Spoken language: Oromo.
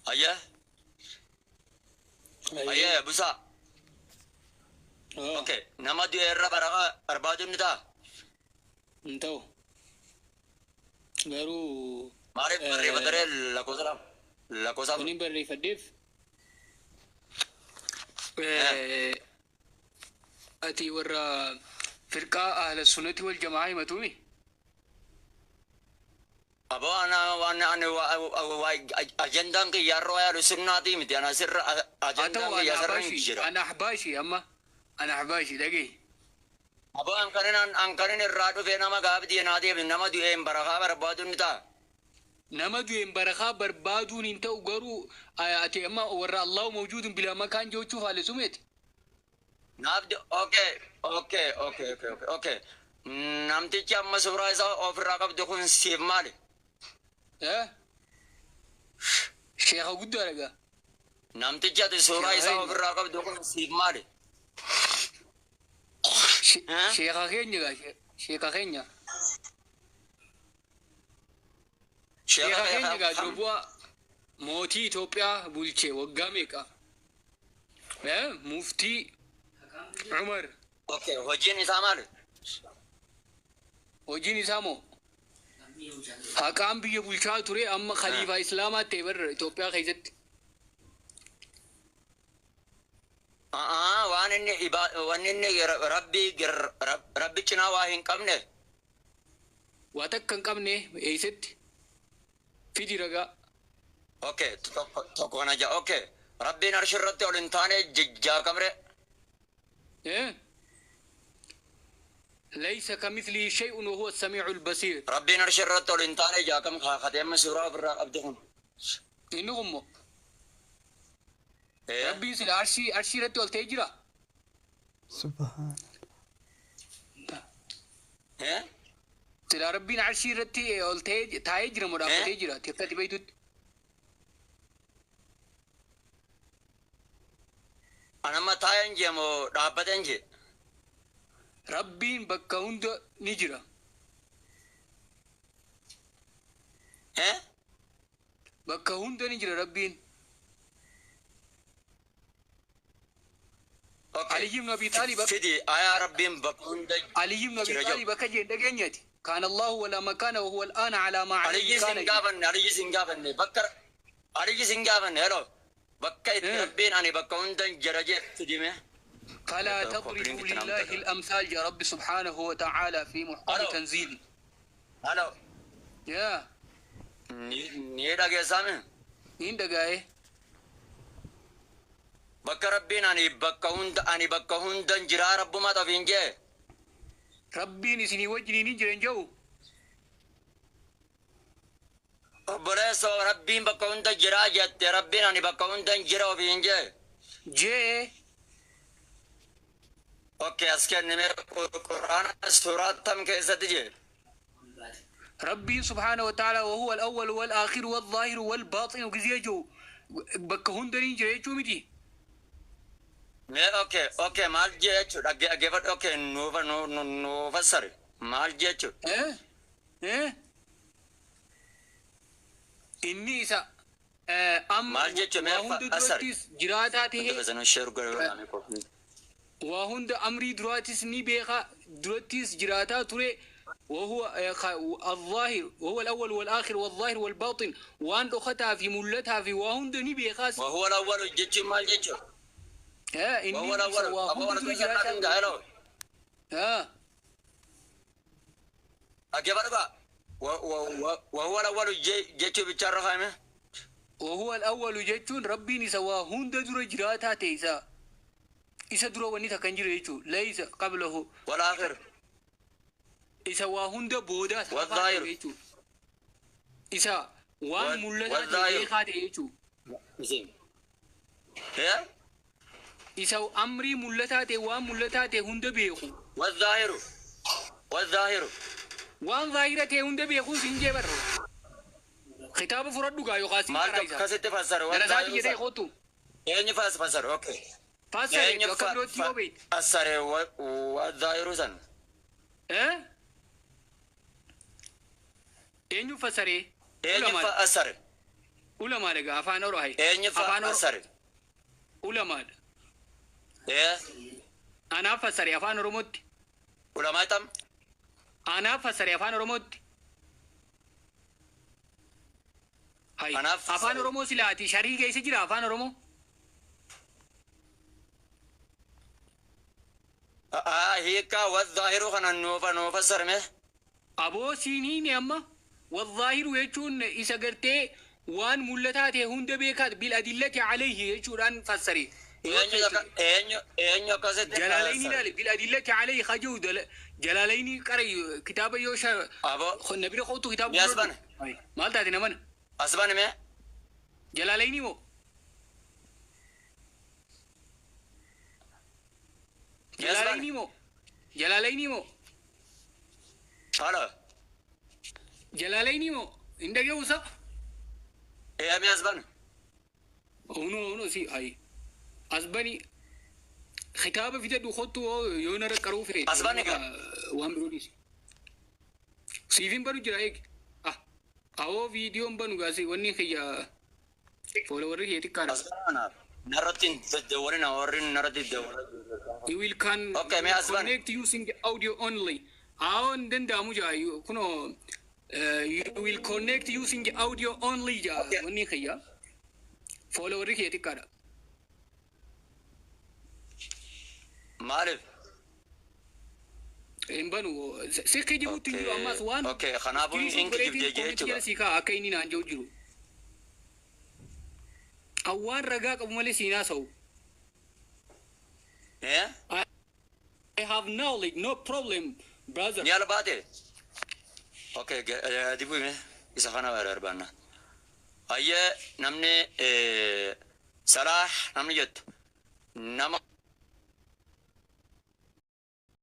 Hayyee. Hayyee busaa. Okay. Nama du'e irra barakaa barbaaduun ni ta'a. Hin ta'u. Garuu Maaliif barreeffataree lakkoofsa 2? Lakkoofsa 4. Waniin barreeffadheef ati warra firqaa ahla sunnati wal jamaa himatuumi? Aboo ana waan ani ajandaan kiyya har'a waa'ee ahlu sunnaatii miti ana sirra Haa ajandaan ta'u kiyya ana sirra hin ahbaashi jira. ana ahbaashi amma ana ahbaashi dhagahi. Aboo an kanin an kanin irraa dhufee nama gaafii naa deebi nama du'een barakaa barbaaduun ni ta'a. Nama du'een barakaa barbaaduun hin ta'u garuu ati amma warra Allahu mawjuudun bilaa makaan jechuuf haale sumeeti. Naaf okay okay okay okay okay okay namtichi amma suuraa isaa ofirraa qabdu kun siif maali? Eh? Sheekha guddaadha gaa. Namtichi ati suuraa Sheekha isaa keenya. ofirraa qabdu kun siif maali? Eh? Sheekha keenya gaa sheekha keenya. Sheekha Sheekha kee keenya gaa kam? dura bu'aa mootii Itoophiyaa bulche waggaa meeqa? Eh? Muftii Umar. Okay, hojiin isaa maali? Hojiin isaa moo haqaan biyya bulchaa ture amma khaliifaa Islaamaa ta'e barra Itoophiyaa keessatti. Waan inni wanni inni rabbii rabbi cinaa waa hin qabne. Waa takka hin qabne eessatti fidi ragaa. Okay, tokko tokko kana jaa. Okay, rabbiin arshi irratti ol hin taane jijjaakamre. Eh? Laysa kamithlihi shay'un wa huwa as-sami'ul basiir. Rabbiin arshi irratti ol hin taane jaakam kaakatee amma suuraa ofirraa qabdi kun. Inni kun moo Eh? Rabbiin sila arshii arshii irratti ol ta'ee jira. Subhanallah. Eh? Sila Rabbiin arshii irratti ol ta'ee taa'ee jira moo dhaabbatee Eh? jira? Ati akka ati beektutti. Anamma taa'een jee moo dhaabbateen jee? Rabbiin bakka hunda ni jira. Eh? Bakka hunda ni jira Rabbiin. Okay. Aliyyi ibn Abi Xaalib Fidi ayaa rabbiin bakka hunda Aliyyi ibn Abi jira Xaalib jedhu. akka jeen dhageenyati. Kaana Allahu wala makaana wa huwa al'aana alaa maa alayhi Aliyyi kaana sin jedhe. gaafanne, aliyyi sin gaafanne bakka aliyyi sin gaafanne hello. Bakka itti rabbiin ani bakka hunda jira jee fidime. فلا تضربوا لله الأمثال يا رب سبحانه وتعالى في محكم Hello. تنزيله. Hello. يا Ni ni dhageessaame. مين دقايق؟ Bakka rabbiin ani bakka hunda ani bakka hundan jiraa rabbumaa ofiin jee. Rabbiin isinii wajjiniin hin jiran jedhu. Obboleessoo rabbiin bakka hunda jiraa jette rabbiin ani bakka hundan jira ofiin jee. Jee Okay, as kennime quraana suuraa tam keessatti jee. Rabbiin subhaana wa ta'ala وهو الأول والآخر والظاهر والباطن gisee jiru bakka hundaniin jira jechuu miti. Mee okay okay maal jee jechuudha dhaggeeffadhu okay nuufa nuu fassari maal jee jechuudha. Eh? Eh? Inni isa amma Maal jechuun mee waa hunda fassari. durattis jiraataa Hunda ta'ee keessanuu share godhuu qofa. waa hunda amrii duraatis ni beeka durattis jiraataa ture وهو الظاهر وهو الأول والآخر والظاهر والباطن waan dhokataa fi mul'ataa fi waa hunda ni beekaas. وهو الأول jechuun maal jechuudha? Inni وهو isa الأول waa aboo hunda wal dura keessa jiraataa dhaqan hello. Dhaggeeffadhu gaa. وهو الأول jechuu bicha irra kaa'ame. وهو الأول jechuun rabbiin isa waa hunda dura jiraataa ta'e isa isa dura wanni takka hin jiru jechuudha. ليس قبله والآخر isa waa hunda boodaas hafaa ta'e والظاهر jechuudha. Isa waan mul'ataa ta'e والظاهر beekaa ta'e jechuudha. Eh? Isa amrii mul'ataa ta'e waan mul'ataa ta'e hunda beeku. والظاهر والظاهر Waan zaahira ta'e hunda beekuun siin jee barra. Kitaaba fudhadhu gaa yookaan siin maaltu karaa isa. akkasitti fassare Darasaati والظاهر jedhee san kootu. eenyu fassare okay Fassare eenyu akka birootti yoo beekte. fassare والظاهر san Eh? Eenyu fassaree? eenyu Ulamaan. fassare Ulamaadha gaa afaan Oromoo hayi. Eenyu Afaan Oromoo fassare? Ulamaadha. Ee. Anaaf fassare afaan Oromootti. Ulamaa tam? Anaaf fassare afaan Oromootti. Hayi. Anaaf Afaan fassare. Oromoo silaati sharii keessa jira afaan Oromoo. Hiikkaa "والظاهر" kana nuu fassarme. Aboo siiniini amma "والظاهر" jechuun isa gartee waan mul'ataa ta'e hunda beekaat "بالأدلة عليه" jechuudhaan fassare. Eenyu akkasitti Jalaalayni fassare? Ilaali "بالأدلة عليه" kajuu Jalaalayni qara kitaaba yoo Aboo. Na bira kootu kitaaba. Ni as bane. Maal taate namana? As bane mee? Jalaalayni moo? Ni as bane. Jalaalayni moo? Jalaalayni moo? Halo. Jalaalayni moo? Hin dhaga'uusa? Ee, mee as bane. Uno si ay. As bani kitaaba fidadhu kottu yoo narra qaruu fedhe. As bani gaa. Waan biroo dhiisi. Siifin banu jira eegi. Ah. Awoo viidiyoon banu gaasi wanni kiyya followerri kee xiqqaadha. As bane anaaf. Narratti hin daddawwalina warri narratti daddawwalaa. You will can Okay, mee as bani. connect using audio only. Awoo hin danda'amu jaa kunoo "you will connect using audio only" jaa Okay. wanni kiyya. Followerri kee xiqqaadha. Maaliif? Hin banu si kijibuutti hin jiru ammas waan. Okay, kanaafuu hin kijibdee jechuudha. Si kaa akka inni naan jiru jiru. Awwaan ragaa qabu malee siinaa sa'u. Eh? I have knowledge, no problem, brother. Ni albaate? Okay, dibuu hime isa kana barbaanna. Hayyee, namni Salaah namni jettu nama